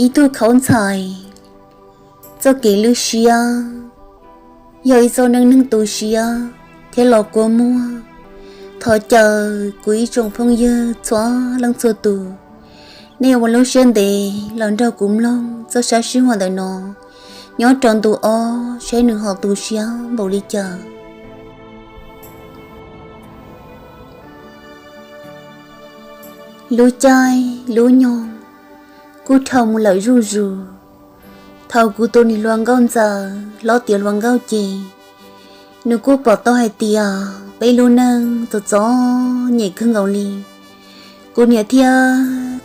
Ib tug khaub ntxhais, txoj kev lwj siab yog ib txoj neej neeg tu siab thiab los kua muag. Thov caw kuv ib tsoom phooj ywg txhua leej txhua tus, nej ua lub siab ntev los nrog kuv mloog txoj sab sij huam ntawm no nyob rau ntu ob, saib nws ho tu siab npaum li cas. Lub caij lub nyoog kuj dhau mus lawm zuj zus. Thaum kuv tus niam hluas nkauj ntxawm hlob tiav hluas nkauj ces nws kuj pom tau hais tias peb lub neej txom txom nyem kawg nkaus li. Kuv niam thiab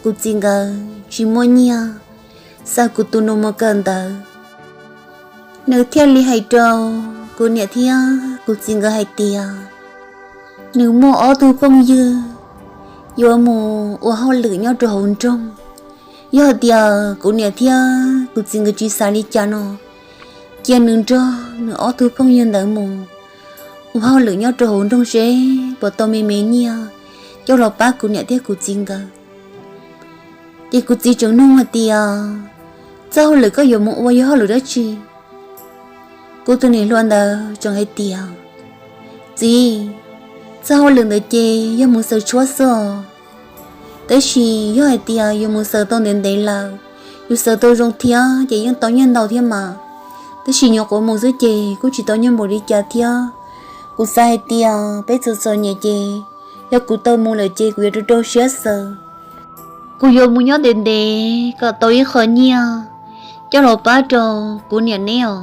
kuv txiv nkawd tsis muaj nyiaj xa kuv tus nus mus kawm ntawv. Nws thiaj li hais rau kuv niam thiab kuv txiv nkawd hais tias nws muaj ob tug phooj ywg yuav mus ua hauj lwm nyob rau hauv nroog. Yog hais tias kuv niam thiab kuv txiv nkawd tsis xav li cas no, cia nws nrog nws ob tug phooj ywg ntawd mus ua hauj lwm nyob rau hauv nroog seb puas tau me me nyiaj coj los pab kuv niam thiab kuv txiv nkawd. Ces kuv txiv tseem nug hais tias, txoj hauj lwm koj yuav mus ua yog hauj lwm dab tsi? Kuv tus niam hluas ntawd tseem hais tias, txiv, txoj hauj lwm ntawd ces yog mus xaws tshuab xwb os. Tab sis yog hais tias yuav mus xaws tau ntev ntev lawm, yus xaws tau zoo thiab ces yeej tau nyiaj ntau thiab mas. Tab sis nyuam qhuav mus xwb ces kuj tsis tau nyiaj npaum li cas thiab. Kuv xav hais tias peb txom txom nyem ces yog kuv tau mus lawm ces kuv yuav rau rau siab xaws. Kuv yuav mus nyob ntev ntev kom tau ib qho nyiaj coj los pab rau kuv niam neb os.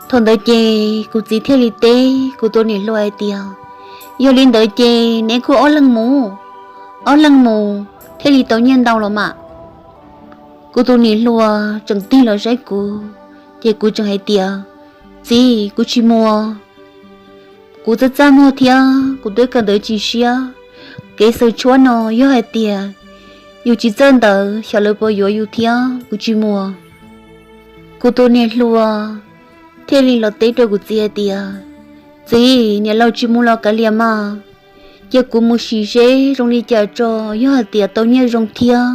Thaum ntawd ces kuv txiv thiaj li teb kuv tus niam hluas hais tias, yog li ntawd ces neb kuj ob leeg mus, ob leeg mus thiaj li tau nyiaj ntau los mas. Kuv tus niam hluas tseem tig los saib kuv, ces kuv tseem hais tias, txiv, kuv tsis mus. Kuv txaj txaj muag thiab kuv twb kawm ntawv tsis siab. Kev xaws tshuab no yog hais tias yus tsis txawj ntawv xyov lawv puas yuav yus thiab, kuv tsis mus. Kuv tus niam hluas thiaj li los teb rau kuv txiv hais tias, txiv, niam laus tsis mus los kav liam mas, cia kuv mus sim seb zoo li cas tso, yog hais tias tau nyiaj zoo thiab.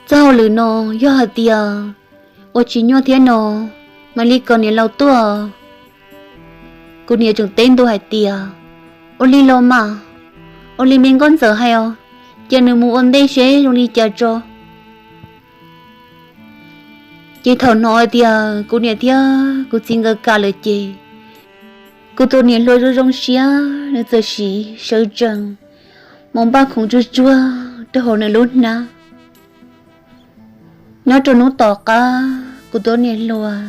Txoj hauj lwm no yog hais tias ua tsis nyuaj thiab no, mam li kom niam laus tuaj. Kuv niam tseem teb ntua hais tias, ua li los mas, ua li me nkauj ntxawm hais os, cia nws mus ua ntej seb zoo li cas tso. Ces thaum hnov hais tias kuv niam thiab kuv txiv nkawd kam lawm ces kuv tus niam hluas zoo zoo siab, nws txawm siv sawv tsees mus npaj khoom tsuag tsuag rau hauv nws lub hnab. Nyob rau hnub tom qab, kuv tus niam hluas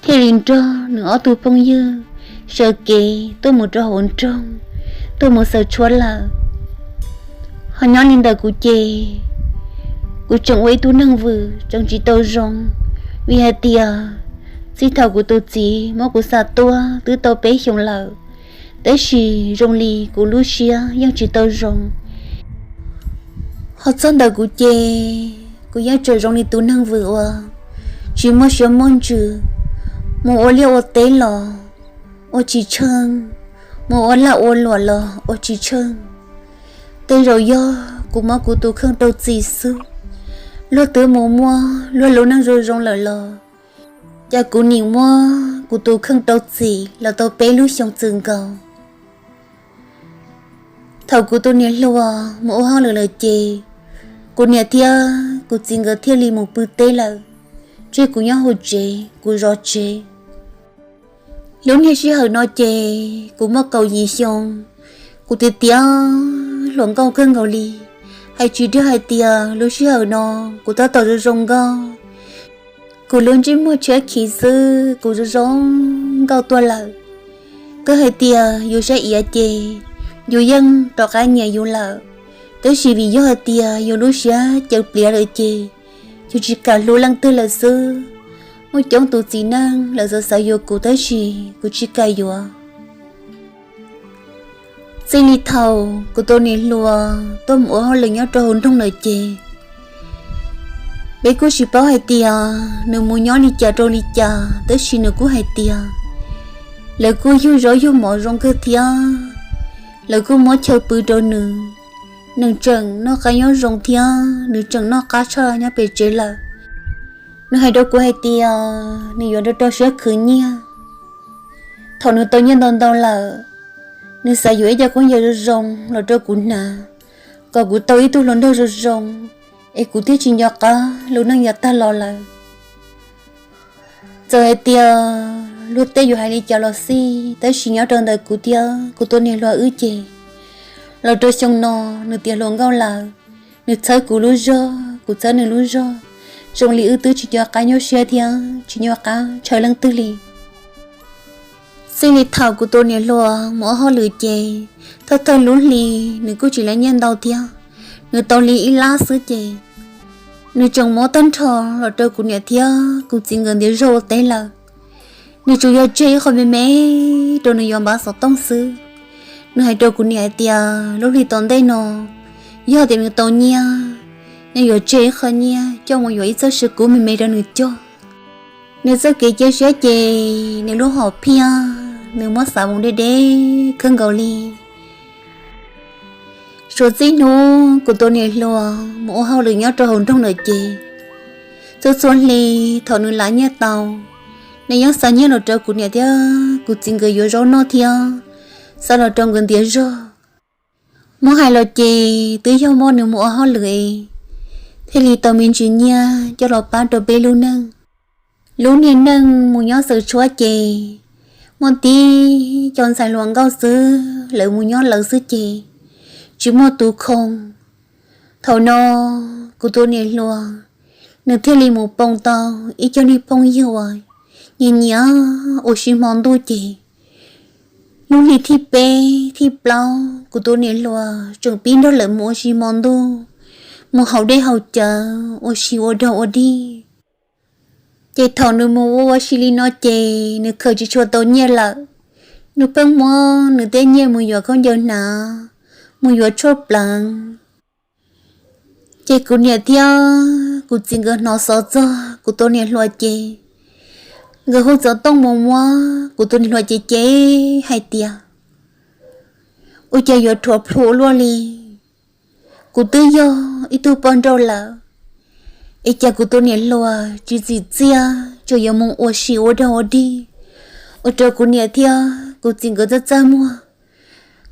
thiaj li nrog nws ob tug phooj ywg sawv kev tuaj mus rau hauv nroog, tuaj mus xaws tshuab lawm. Ho nyob li ntawm kuv ces kuv tseem ua ib tug neeg vwm tseem tsis tau zoo, vim hais tias txij thaum kuv tus txiv muab kuv xa tuaj twb tau peb xyoos lawm, tab sis zoo li kuv lub siab yeej tsis tau zoo. Ho txog ntawm kuv ces kuv yeej tseem zoo li tus neeg vwm uas tsis muaj siab muaj ntsws, mus ua liaj ua teb los ua tsis tsheej, mus ua lag ua luam los ua tsis tsheej. Tej zaum yog kuv muab kuv tus kheej rau txim xwb, luag twb mus muaj luag lub neej zoo zoo lawm los cas kuv nim muab kuv tus kheej rau txim los tau peb lub xyoos txwm nkaus. Thaum kuv tus niam hluas mus ua hauj lwm lawm ces kuv niam thiab kuv txiv nkawd thiaj li mus pw teb lawm, tseg kuv nyob hauv tsev, kuv zov tsev. Lub niag sij hawm no ces kuv muaj kaum yim xyoo, kuv tiav tiav hluas nkauj kawg nkaus li. Hais tsis dag hais tias lub sij hawm no kuv tab tom zoo zoo nkauj, kuv lub ntsej muag tshiab khiv xwb kuv zoo zoo nkauj tuaj lawm. Koj hais tias yus saib iav ces yus yeej rov qab nyiam yus lawm, tab sis vim yog hais tias yus lub siab caws pliav lawm ces yus tsis kam hlub leej twg lawm xwb. Muaj coob tus txiv neej lawv xav xav yuav kuv tab sis kuv tsis kam yuav. Txij li thaum kuv tus niam hluas tuaj mus ua hauj lwm nyob rau hauv nroog lawm ces peb kuj tsis paub hais tias nws mus nyob li cas rau li cas, tab sis nws kuj hais tias lawv kuj yug zaub yug mov zoo kawg thiab, lawv kuj muab chaw pw rau nws, nws tseem noj qab nyob zoo thiab nws tseem noj qab tshaj nyob pem tsev lawm. Nws hais rau kuv hais tias nws yuav rau rau siab khwv nyiaj. Thaum nws tau nyiaj ntau ntau lawm, nws xav yuav ib co khaub ncaws zoo zoo los rau kuv hnav, kom kuv tau ib tug hluas nraug zoo zoo, es kuv thiaj tsis nco qab lub neej yav tag los lawm. Txawm hais tias luag tej yuav hais li cas los xij, tab sis nyob rau ntawm kuv thiab kuv tus niam hluas wb ces, los rau xyoo no nws tiav hluas nkauj lawm, nws txhawb kuv lub zog, kuv txhawb nws lub zog, zoo li wb twb tsis nco qab nyuaj siab thiab tsis nco qab ntshaw leej twg li. Txij li thaum kuv tus niam hluas mus ua hauj lwm ces, thawj thawj lub hli nws kuj tsis lav nyiaj ntau thiab, nws tau li ib lab xwb ces, nws tseem muab tag nrho los rau kuv niam thiab kuv txiv nkawd ntiav zog ua teb lawm. Nws tsuas yog tseg ib qho me me rau nws yuav npav xov tooj xwb. Nws hais rau kuv niam hais tias lub hli tom ntej no, yog tias nws tau nyiaj, nws yuav tseg ib qho nyiaj coj mus yuav ib txoj saw kub me me rau nws coj. Nws txoj kev cia siab ces nws lub hom phiaj nws muab xav mus deb deb kawg nkaus li. Suav txij hnub kuv tus niam hluas mus ua hauj lwm nyob rau hauv nroog lawm ces, txhua txhua hli thaum nws lav nyiaj tau, nws yeej xa nyiaj los rau kuv niam thiab kuv txiv nkawd yuav zaub noj thiab xa los rau nkawd ntiav zog. Muab hais los ces twb yog muaj nws mus ua hauj lwm thiaj li tau me ntsis nyiaj coj los pab rau peb lub neej. Lub niag neej mus nyob xaws tshuab ces muaj tib cov ntxhais hluas nkauj xwb, lawv mus nyob lawv xwb ces tsis muaj tus khoo. Thaum no kuv tus niam hluas nws thiaj li mus pom tau ib co niag phooj ywg uas nyiam nyiam ua si hmo ntuj ces, lub hli thib peb thib plaub kuv tus niam hluas tseem pib nrog lawv mus ua si hmo ntuj, mus haus dej haus cawv ua si ua dog ua dig. Ces thaum nws mus ua ua si li no ces nws khaws tsis tshua tau nyiaj lawm, nws pheej muab nws tej nyiaj mus yuav khaub ncaws hnav, mus yuav tshuaj pleev. Ces kuv niam thiab kuv txiv nkawd hnov xov txog kuv tus niam hluas ces, nkawd hu xov tooj mus muab kuv tus niam hluas ces cem hais tias, ua cas yuav rhuav plhu ua luaj li, kuv twb yog ib tug poj nrauj lawm, es cas kuv tus niam hluas tsis txim txiaj tsuas yuav mus ua si ua dog ua dig, ua rau kuv niam thiab kuv txiv nkawd txaj txaj muag,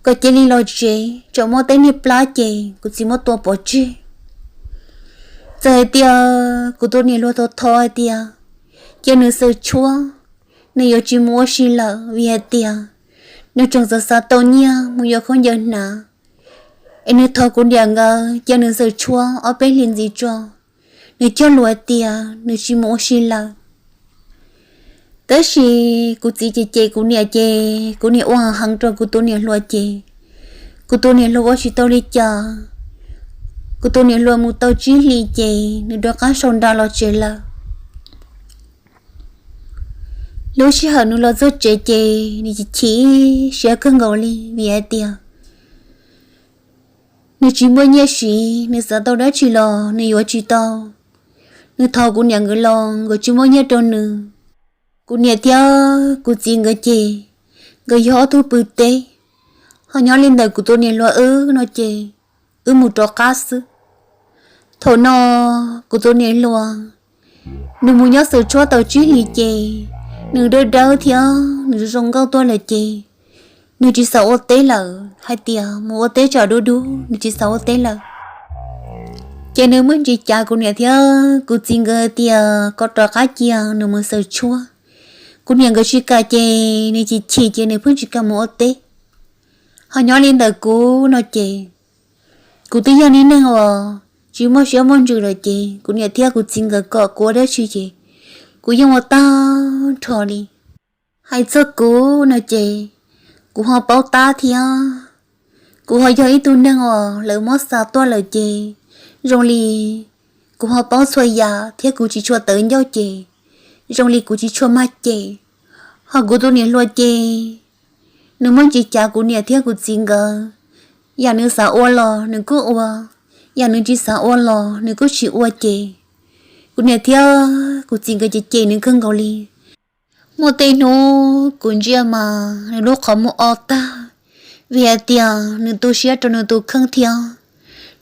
kom cia li los tsev, tsam muaj tej niag plab ces kuv txiv muab tua pov tseg. Txawm hais tias kuv tus niam hluas thov thov hais tias cia nws xaws tshuab, nws yuav tsis mus ua si lawm vim hais tias nws tseem xav xav tau nyiaj mus yuav khaub ncaws hnav, es nws thov kuv niam nkawd cia nws xaws tshuab ob peb hlis ntxiv tso, nws cog lus hais tias nws tsis mus ua si lawm. Tab sis kuv txiv ces cem kuv niam ces kuv niam ua heev rau kuv tus niam hluas ces, kuv tus niam hluas ua tsis tau li cas. Kuv tus niam hluas mus tau tsib hlis ces nws rov qab sau nra los tsev lawm. Lub sij hawm nws los txog tsev ces nws chim chim siab kawg nkaus li vim hais tias nws tsis muaj nyiaj siv, nws xav tau dab tsi los nws yuav tsis tau. Nws thov kuv niam nkawd los nkawd tsis muaj nyiaj rau nws. Kuv niam thiab kuv txiv nkawd ces nkawd yog ob tug pw teb, ho nyob li ntawm kuv tus niam hluas wb no ces wb mus rov qab xwb. Thaum no kuv tus niam hluas nws mus nyob xaws tshuab tau tsib hlis ces nws dawb dawb thiab nws zoo nkauj tuaj lawm ces nws tsis xav ua teb lawm, hais tias mus ua teb tsam dub dub, nws tsis xav ua teb lawm. Ces nws muaj ntsis cav kuv niam thiab kuv txiv nkawd tias kom rov qab cia nws mus xaws tshuab. Kuv niam nkawd tsis kam ces nws chim chim ces nws pheej tsis kam mus ua teb. Ho nyob li ntawm kuv no ces kuv twb yog niag neeg uas tsis muaj siab muaj ntsws lawm ces kuv niam thiab kuv txiv nkawd kom kuv ua dab tsi ces kuv yeej ua tag nrho li. Hais txog kuv no ces kuv ho paub tab thiab, kuv ho yog ib tug neeg uas lawv muab xa tuaj lawm ces zoo li kuv ho paub txhua yam thiab kuv tsis tshua tawv ncauj ces zoo li kuv tsis tshua mag cem. Ho kuv tus niam hluas ces nws muaj ntsis cav kuv niam thiab kuv txiv nkawd, yam nws xav ua los nws kuj ua, yam nws tsis xav ua los nws kuj tsis ua ces kuv niam thiab kuv txiv nkawd ces cem nws kawg nkaus li. Muaj tej hnub kuv ntsia mas nws lub qhov muag o tag, vim hais tias nws tu siab rau nws tus kheej thiab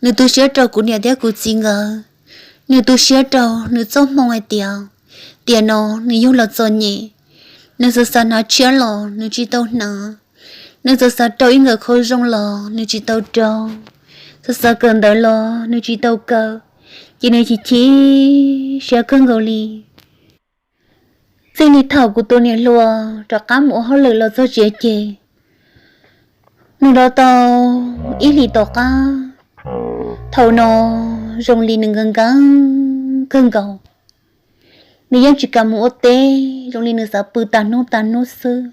Nws tu siab rau kuv niam thiab kuv txiv nkawd. Nws tu siab rau nws txoj hmoo hais tias, tiam no nws yug los txom nyem, nws xav xav hnav tshiab los nws tsis tau hnav, nws xav xav rau ib nkawm qhov zoo los nws tsis tau rau, xav xav kawm ntawv los nws tsis tau kawm, ces nws chim chim siab kawg nkaus li. Txij li thaum kuv tus niam hluas rov qab mus ua hauj lwm los txog tsev ces, nws los tau ib hlis tom qab, thaum no zoo li nws nkees nkees kawg nkaus. Nws yeej tsis kam mus ua teb, zoo li nws xav pw tas hnub tas hnub xwb.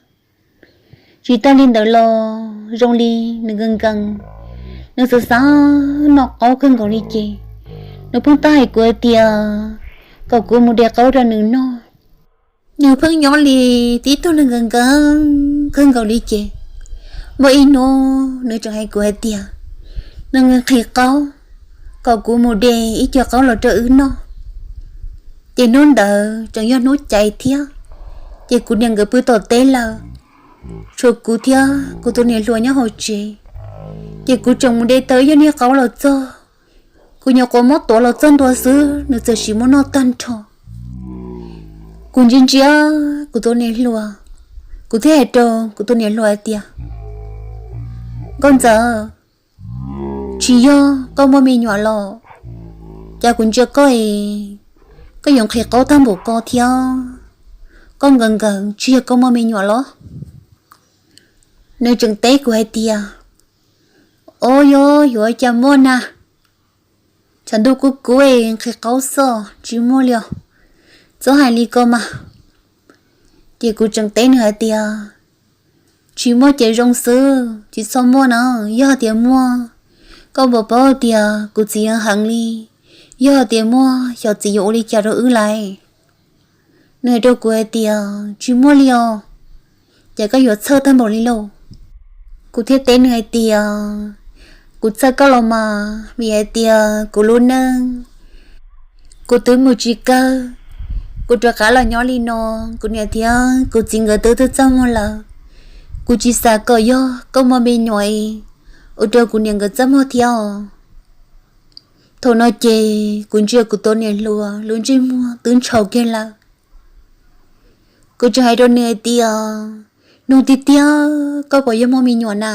Tsis tas li ntawd los zoo li nws nkees nkees, nws xav xav noj qaub kawg nkaus li ces, nws pheej tab hais kuv hais tias kom kuv mus de qaub rau nws noj. Nws pheej nyob li tib tug neeg nkees nkees kawg nkaus li ces, muaj ib hnub nws tseem hais kuv hais tias nws nqhis nqhis qaub, kom kuv mus de ib co qaub los rau wb noj. Ces hnub ntawd tseem yog hnub caiv thiab, ces kuv niam nkawd pw tom teb lawm, tshuav kuv thiab kuv tus niam hluas nyob hauv tsev. Ces kuv tseem mus de tau ib co niag qaub los txog, kuv nyuam qhuav muab tuav los txog ntua xwb nws txawm sim muab noj tag nrho. Kuv ntsia ntsia kuv tus niam hluas, kuv thiaj hais rau kuv tus niam hluas hais tias, Nkauj Ntxawm, tsis yog koj muaj me nyuam los? Cas kuv ntsia koj es koj yuav nqhis qaub tag npaum ko thiab, koj nkees nkees tsis yog koj muaj me nyuam los? Nws tseem teb kuv hais tias, Ob, yog yuav cas muaj na, tshav ntuj kub kub es nqhis qaub xwb tsis muaj li os, txhob hais li ko mas. Ces kuv tseem teb nws hais tias, Tsis muaj ces zoo xwb, tsis txhob muaj na, yog tias muaj, koj puas paub tias kuv txiv yeej heev li, yog tias muaj xyov txiv yuav ua li cas rau wb lawm? Nws hais rau kuv hais tias, Tsis muaj li os, ces koj yuav txhawj tag npaum li lauj? Kuv thiaj teb nws hais tias, Kuv txhawj koj los mas, vim hais tias kuv lub neej kuv twb mus tsis kawg, kuv rov qab los nyob li no, kuv niam thiab kuv txiv nkawd twb txaj muag lawm. Kuv tsis xav kom yog koj muaj me nyuam ua rau kuv niam nkawd txaj muag thiab os. Thaum no ces kuv ntsia kuv tus niam hluas lub ntsej muag twb ntshau kiag lawm. Kuv tseem hais rau nws hais tias, Nug tiag tiag, koj puas yog muaj me nyuam na?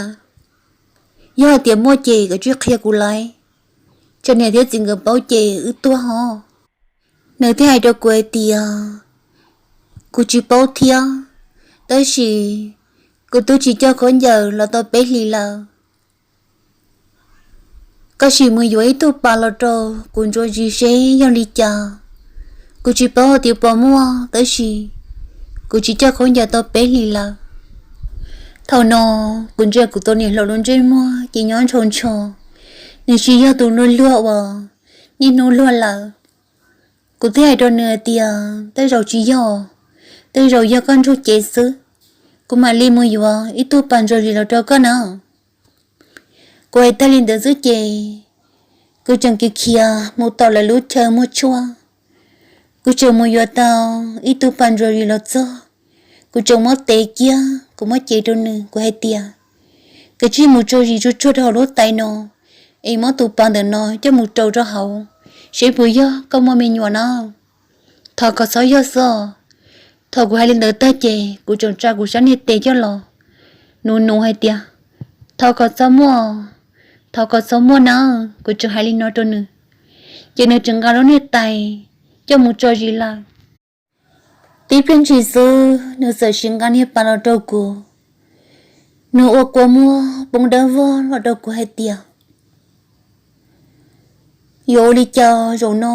Yog hais tias muaj ces koj cia li qhia kuv lawm, tsam niam thiab txiv nkawd paub ces wb tuag hos. Nws thiaj hais rau kuv hais tias, Kuv tsis paub thiab, tab sis kuv twb tsis coj khaub ncaws los tau peb hlis lawm. Koj sim mus yuav ib tug pas los rau kuv ntsuas zis seb yog li cas. Kuv tsis paub hais tias puas muaj, tab sis kuv tsis coj khaub ncaws tau peb hlis lawm. Thaum no kuv ntsia kuv tus niam hluas lub ntsej muag ces nyob ntshau ntshau, nws tsis yog tus luag luag uas niaj hnub luag lawm. Kuv thiaj hais rau nws hais tias, Tej zaum tsis yog, tej zaum yog koj ntsuas cev xwb, kuv mam li mus yuav ib tug pas ntsuas zis los rau koj na. Kuv hais tag li ntawd xwb ces kuv tseem khiav khiav mus tom lawv lub chaw muag tshuaj. Kuv tseem mus yuav tau ib tug pas ntsuas zis los txog, kuv tseem muab tev kiag, kuv muab cev rau nws, kuv hais tias, Koj cia li mus tso zis tsuag tsuag rau hauv lub tais no, es muab tus pas ntawm no coj mus rau rau hauv, seb puas yog koj muaj me nyuam no. Thov kom txhob yog xwb. Thaum kuv hais li ntawd tag ces kuv tseem tsa kuv sab niag tes coj los, nws nug hais tias, Thov kom txhob muaj, thov kom txhob muaj na. Kuv tseem hais li no rau nws, ces nws tseem nqa lub niag tais coj mus tso zis lawm. Tib pliag ntshis xwb nws txawm sim nqa niag pas los rau kuv. Nws ua kua muag poob dawb vog los rau kuv hais tias, Yuav ua li cas zaum no,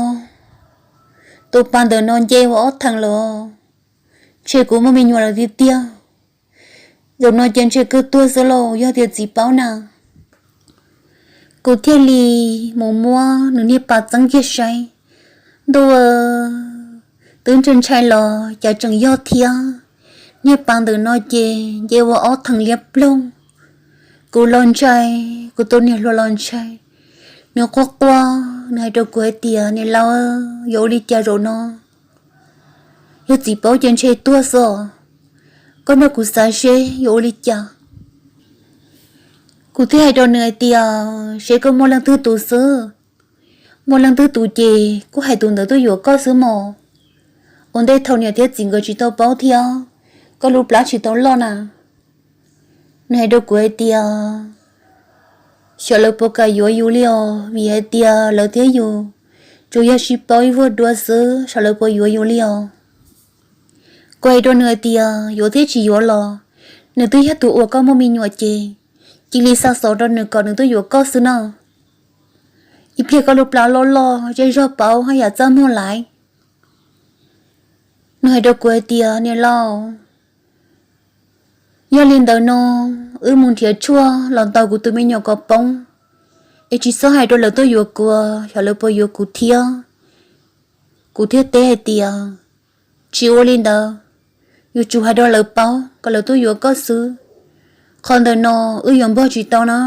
tus pas ntawm no nce ua ob theem lawm, ntshe kuv muaj me nyuam lawm tiag tiag. Zaum no ces ntshe kawg tuag xwb lauj, yog tias txiv paub na. Kuv thiaj li mus muab nws niag pas txeeb kiag saib. Ntuj, twb ntshai ntshai los cas tseem yog thiab. Niag pas ntawm no ces nce ua ob theem liab ploog. Kuv los ntshai, kuv tus niam hluas los ntshai. Nws quaj quaj, nws hais rau kuv hais tias, Niam laus, yuav ua li cas zaum no? Yog txiv paub ces ntshe tuag xwb os. Koj nrog kuv xav seb yuav ua li cas. Kuv thiaj hais rau nws hais tias, seb koj muaj leej twg tus xwb, muaj leej twg tus ces kuj hais tus ntawd tuaj yuav koj xwb mos. Ua ntej thaum niam thiab txiv nkawd tsis tau paub thiab koj lub plab tsis tau loj na. Nws hais rau kuv hais tias, xyov lawv puas kam yuav yus li os, vim hais tias lawv thiab yus tsuas yog sib paub ib vuag dua xwb, xyov lawv puas yuav yus li os. Kuv hais rau nws hais tias yuav thiab tsis yuav los nws twb yog tus uas koj muaj me nyuam ces cia li xa xov rau nws kom nws tuaj yuav koj xwb na. Ib pliag koj lub plab loj loj zej zog paub haj yam txaj muag laiv. Nws hais rau kuv hais tias, niam laus, yog li ntawd no wb mus nrhiav tshuaj los ntaus kuv tus me nyuam kom poob, es tsis txhob hais rau lawv tuaj yuav kuv, xyov lawv puas yuav kuv thiab. Kuv thiaj teb hais tias, tsis ua li ntawd, yuav tsum hais rau lawv paub kom lawv tuaj yuav koj xwb. Qhov ntawm no wb yuav npog tsis tau na.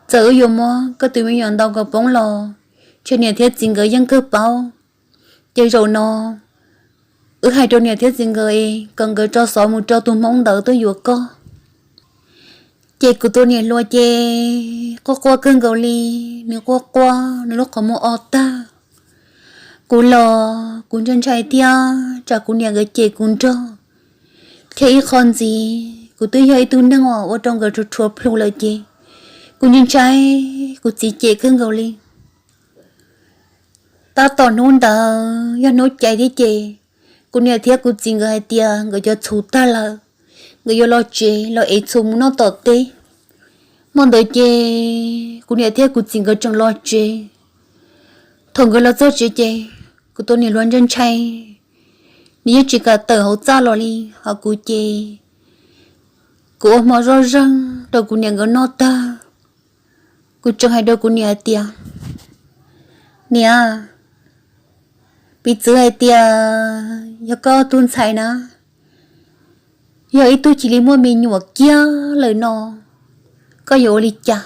Txawm wb yuav muab koj tus me nyuam ntaus kom poob los, ces niam thiab txiv nkawd yeej kawg paub. Ces zaum no wb hais rau niam thiab txiv nkawd es kom nkawd tso xov mus rau tus hmoob ntawd tuaj yuav koj. Ces kuv tus niam hluas ces quaj quaj kawg nkaus li, nws quaj quaj nws lub qhov muag o tag. Kuv los kuv ntshai ntshai thiab tsam kuv niam nkawd cem kuv nrog. Thiab ib qho ntxiv kuv twb yog ib tug neeg uas ua rau nkawd rhuav rhuav plhu lawm ces kuv ntshai ntshai kuv txiv cem kawg nkaus li. Tab tom hnub ntawd yog hnub caiv thiab ces kuv niam thiab kuv txiv nkawd hais tias nkawd cov txhuv tag lawm, nkawd yuav los tsev los ev txhuv mus noj tom teb. Hmo ntawd ces kuv niam thiab kuv txiv nkawd tseem los tsev. Thaum nkawd los txog tsev ces kuv tus niam hluas ntshai ntshai, nws yeej tsis kam tawm hauv txaj los li. Ho kuv ces kuv ua hmo zoj zeeg rau kuv niam nkawd noj tag, kuv tseem hais rau kuv niam hais tias, niam, piv txwv hais tias yog koj tus ntxhais na, yog ib tug cia li muaj me nyuam kiag lawm no, koj yuav ua li cas?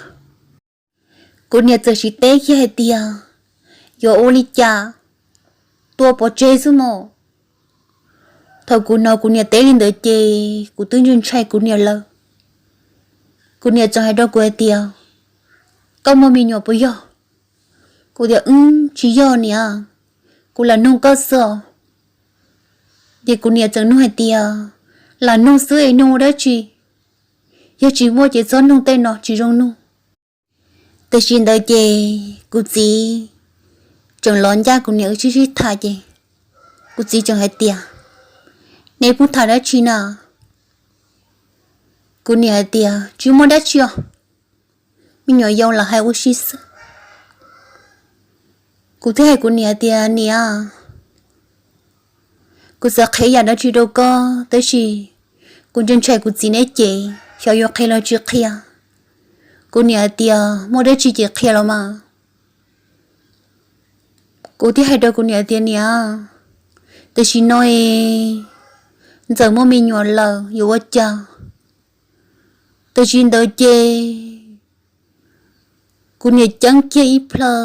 Kuv niam txawm siv teb kiag hais tias, yuav ua li cas, tua pov tseg xwb mos. Thaum kuv hnov kuv niam teb li ntawd ces kuv twb ntshai ntshai kuv niam lawm. Kuv niam txawm hais rau kuv hais tias, koj muaj me nyuam puas yog? Kuv tias, wb tsis yog niam, kuv lam nug koj xwb os. Ces kuv niam txawm nug hais tias, lam nug xwb es nug dab tsi? Yog tsis muaj ces txhob nug tej no tsis zoo nug. Tam sim ntawd ces kuv txiv tseem los ncaj kuv niam wb sib sib tham ces kuv txiv tseem hais tias, nej pub tham dab tsi na? Kuv niam hais tias, tsis muaj dab tsi os, me nyuam yaus lam hais ua si xwb. Kuv thiaj hais kuv niam tias, niam, kuv xav qhia yam dab tsi rau koj tab sis kuv ntshai ntshai kuv txiv neb cem, xyov yuav qhia los tsis qhia. Kuv niam hais tias, muaj dab tsi ces qhia los mas. Kuv thiaj hais rau kuv niam tias, niam, tam sim no es Ntxawm muaj me nyuam lawm yuav ua cas? Tam sim ntawd ces kuv niam ceeb kiag ib plhaw,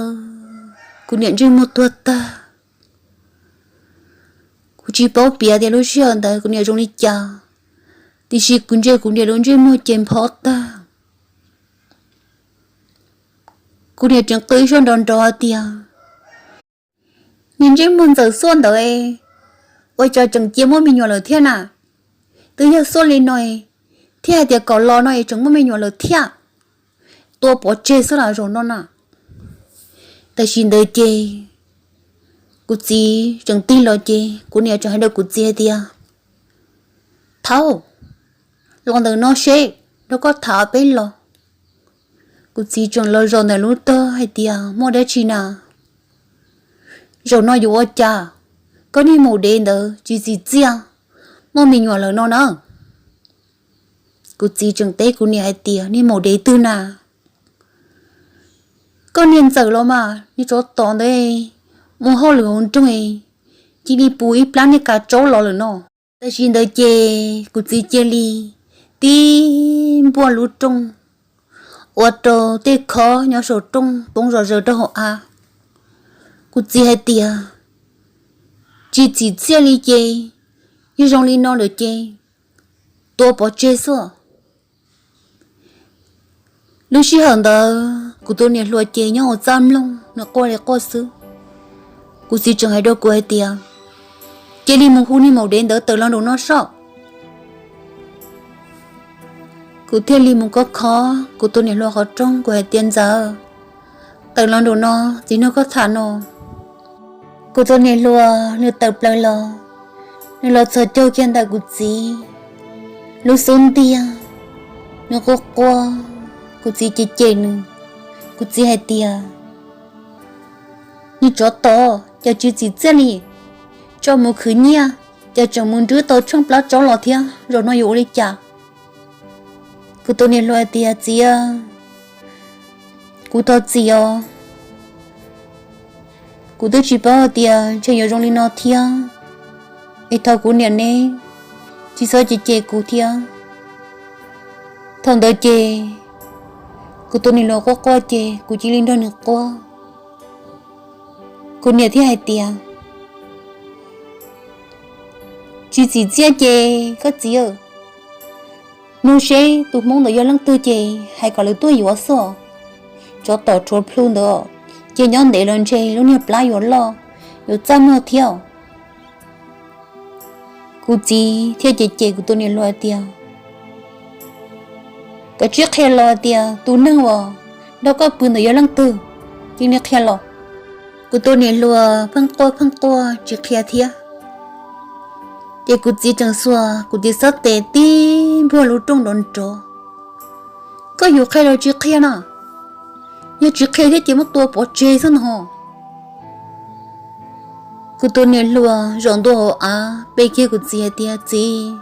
kuv niam ntsej muag tuag tag. Kuv tsis paub piav tias lub sij hawm ntawd kuv niam zoo li cas, tiam sis kuv ntsia kuv niam lub ntsej muag ces nphob tag. Kuv niam tseem qw ib suab nrov nrov tias, niag ntsej muag ntxawm xuaj ntawd, ua cas tseem cia muaj me nyuam lawm thiab na? Twb yog xuaj li no thiaj hais tias kom los no es tseem muaj me nyuam lawm thiab. Tua pov tseg xwb los zaum no na. Tam sim ntawd ces kuv txiv tseem tig los ces kuv niam tseem hais rau kuv txiv hais tias, thaum los ntawm no seb, rau koj tham peb los. Kuv txiv tseem los zaum ntawm lub tog hais tias, muaj dab tsi na? Zaum no yuav ua cas? Koj niag maum dev ntawd tsis txim txiaj, muaj me nyuam lawm no na. Kuv txiv tseem teb kuv niam hais tias, niag maum dev twg na? Koj niag Ntxawm los mas, niag tsov tom ntawd, muaj hauj lwm hauv nroog, cia li pus ib plab niag kav tsaub los lawm no. Tam sim ntawd ces kuv txiv cia li tib npuaj lub rooj, ua rau tej khob nyob saum rooj poob zom zaws rau hauv av. Kuv txiv hais tias, tsis txim txiaj li ces, yog zoo li no lawm ces tua pov tseg xwb. Lub sij hawm ntawd kuv tus niam hluas ces nyob ua txaj mloog nws quaj li quaj xwb. Kuv txiv tseem hais rau kuv hais tias, cia li mus hu niag maum dev ntawd tawm los nraum no soj. Kuv thiaj li mus kov khov kuv tus niam hluas qhov rooj, kuv hais tias, ntxawm, tawm los nraum no, txiv nrog koj tham no. Kuv tus niam hluas nws tawm plaws los, nws los txhos caug kiag ntawm kuv txiv lub xub ntiag, nws quaj quaj, kuv txiv cem cem nws. Kuv txiv hais tias, niag tsov tom, cas tsis txim txiaj li, tso mus khwv nyiaj, cas tseem mus nrwb tau tsheej plab tsov los thiab, zaum no yuav ua li cas? Kuv tus niam hluas hais tias, txiv, kuv thov txim os, kuv twb tsis paub hais tias ntshe yuav zoo li no thiab, es thov kuv niam neb tsis txhob cem cem kuv thiab. Thaum ntawd ces kuv tus niam hluas quaj quaj ces kuv cia li nrog nws quaj. Kuv niam thiaj hais tias, tsis txim txiaj ces koj txiv, mloog seb tus hmoob ntawd yog leej twg ces hais kom lawv tuaj yuav xwb. Tsov tom rhuav plhu ntawd ces nyob ntev los ntshe lub niag plab yuav loj, yuav txaj muag thiab. Kuv txiv thiaj cem cem kuv tus niam hluas tias, koj cia li qhia los tias tus neeg uas nrog koj pw ntawd yog leej twg, cia li qhia los. Kuv tus niam hluas pheej quaj pheej quaj tsis qhia thiab. Ces kuv txiv tseem xuas kuv txiv xub tes tib npuaj lub rooj nrov nrov, koj yuav qhia los tsis qhia na? Yog tsis qhia thiab ces muab tua pov tseg xwb no. Kuv tus niam hluas zaum ntua hauv av pe kiag kuv txiv hais tias, txiv,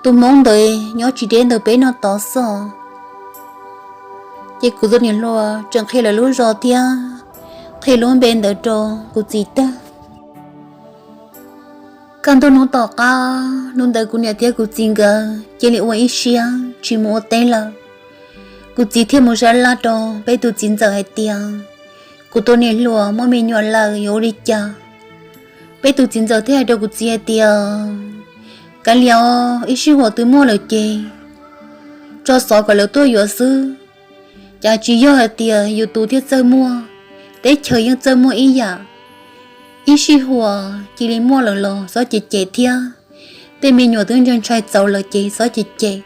tus hmoob ntawd nyob tsis deb ntawm peb no tod xwb. Ces kuv tus niam hluas tseem qhia lawv lub zos thiab qhia lub npe ntawd rau kuv txiv tag. Kaj ntug hnub tom qab hnub ntawd kuv niam thiab kuv txiv nkawd cia li ua ib siab tsis mus ua teb lawm. Kuv txiv thiaj mus sab laj rau peb tus txiv ntxawm hais tias, kuv tus niam hluas muaj me nyuam lawm yuav ua li cas? Peb tus txiv ntxawm thiaj hais rau kuv txiv hais tias, kav liam, ib sij huam twb muaj lawm ces tso xov kom lawv tuaj yuav xwb. Cas tsis yog hais tias yus tus thiaj txawj muaj, teb chaws yeej txawj muaj ib yam. Ib sij huam cia li muaj lawm los txhob cem cem thiab, tej me nyuam twb ntshai ntshai txaus lawm ces txhob cem cem.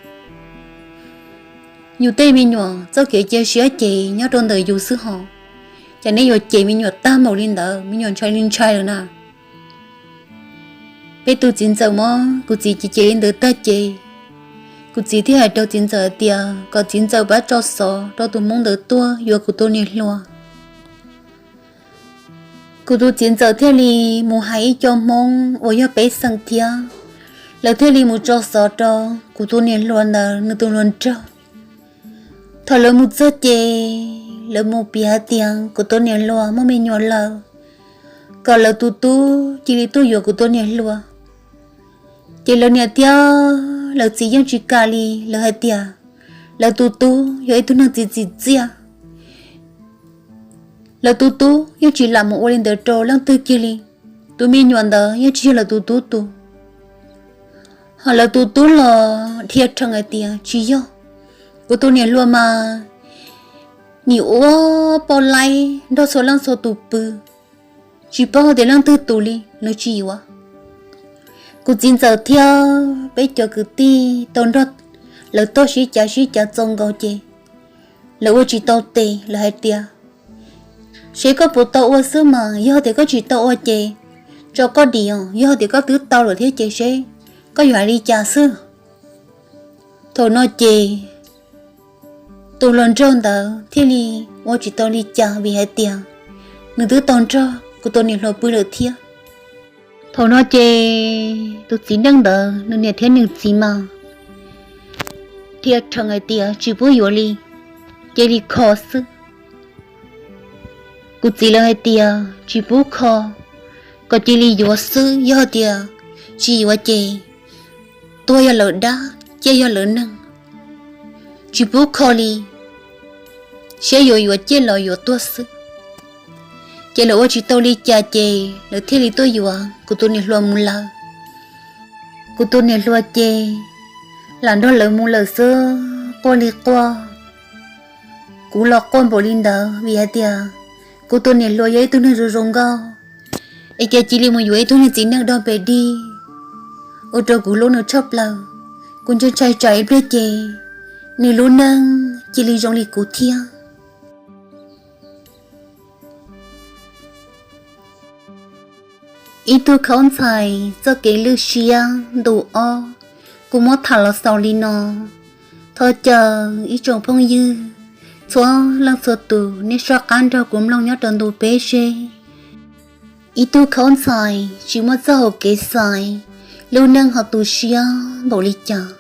Yus tej me nyuam txoj kev cia siab ces nyob rau ntawm yus xwb hos. Cas neb yuav cem me nyuam tag npaum li ntawd, me nyuam ntshai li ntshai lawm na. Peb tus txiv ntxawm muab kuv txiv cem cem li ntawd tag ces kuv txiv thiaj hais rau txiv ntxawm hais tias kom txiv ntxawm pab tso xov rau tus hmoob ntawd tuaj yuav kuv tus niam hluas. Kuv tus txiv ntxawm thiaj li mus hais ib co hmoob uas yog pej xeem thiab, lawv thiaj li mus tso xov rau kuv tus niam hluas ntawd nws tus hluas nraug. Thaum lawv mus txog ces lawv mus piav hais tias kuv tus niam hluas muaj me nyuam lawm, kom lawv tus tub cia li tuaj yuav kuv tus niam hluas. Ces lawv niam thiab lawv txiv yeej tsis kam li, lawv hais tias lawv tus tub yog ib tug neeg tsis txim txiaj. Lawv tus tub yeej tsis lam mus ua li ntawd rau leej twg kiag li. Tus me nyuam ntawd yeej tsis yog lawv tus tub tus. Hos lawv tus tub los dhia rhees hais tias tsis yog, kuv tus niam hluas mas nim ua poj laib nrog txhua leej txhua tus pw, tsis paub hais tias leej twg tus li, nws tsis yuav. Kuv txiv ntxawm thiab peb cov kwv tij tau nrog lawv tog sib cav sib cav txaus nkaus ces lawv ua tsis tau tes, lawv hais tias, seb koj puas tau ua xwb mas, yog tias koj tsis tau ua ces tso koj dim, yog tias koj twb tau lawm thiab ces seb koj yuav hais li cas xwb. Thaum no ces tus hluas nraug ntawd thiaj li ua tsis tau li cas vim hais tias nws twb tau nrog kuv tus niam hluas pw lawm thiab. Thaum no ces tus txiv neej ntawd nws niam thiab nws txiv mas dhia rhees hais tias tsis pub yuav li, cia li kho xwb. Kuv txiv lawv hais tias tsis pub kho, kom cia li yuav xwb, yog tias tsis yuav ces tuag yog lawv dab, ciaj yog lawv neeg, tsis pub kho li, saib yuav yuav ciaj los yuav tuag xwb. Ces lawv ua tsis tau li cas ces lawv thiaj li tuaj yuav kuv tus niam hluas mus lawm. Kuv tus niam hluas ces lam nrog lawv mus lawm xwb, quaj li quaj. Kuv los quaj npaum li ntawd vim hais tias kuv tus niam hluas yog ib tug neeg zoo zoo nkauj, es cas cia li mus yuav ib tug niag txiv neej dog pes dig, ua rau kuv hlub nws tshaj plaws. Kuv ntshai ntshai tsam ib pliag ces nws lub neej cia li zoo li kuv thiab. Ib tug khaub ntxhais txoj kev lwj siab ntu ob, kuv muab tham los xaus li no. Thov caw ib tsoom phooj ywg txhua leej txhua tus nej soj qab nrog kuv mloog nyob rau ntu peb seb ib tug khaub ntxhais tsis muaj txoj hau kev xaiv, lub neej ho tu siab npaum li cas.